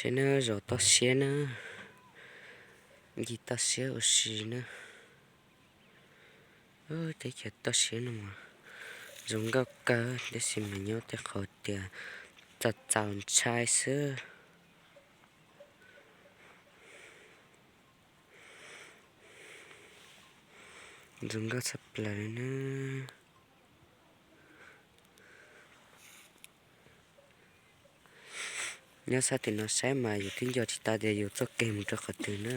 Saib nawb, zos toj siab nawb, ncig toj siab ua si nawb. Teb chaws toj siab no mas zoo nkauj kawg, tab sis mas nyob tej qhov tias txaus txaus ntshai xwb. Zoo nkauj tshaj plaws li nawb. Nyob sab tim no saib mas yus twb nco tsis tau tias yus txoj kev mus rau qhov twg na.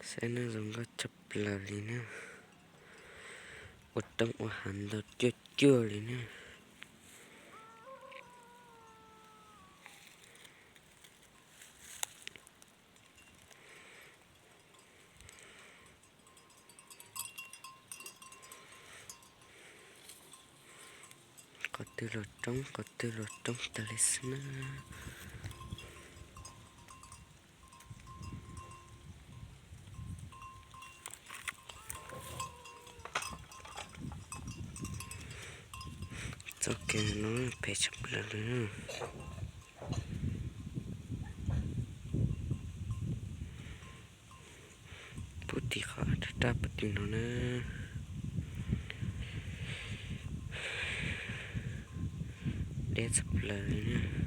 Saib nawb, zoo nkauj tshaj plaws li na. Ua roob ua hav ntau cuaj cuaj li na. Qhov twg los roob, qhov twg los roob tas li xwb na. Txoj kev no phem tshaj plaws li. Pub tim qhov raj raj pub tim no na. Deb tshaj plaws li na.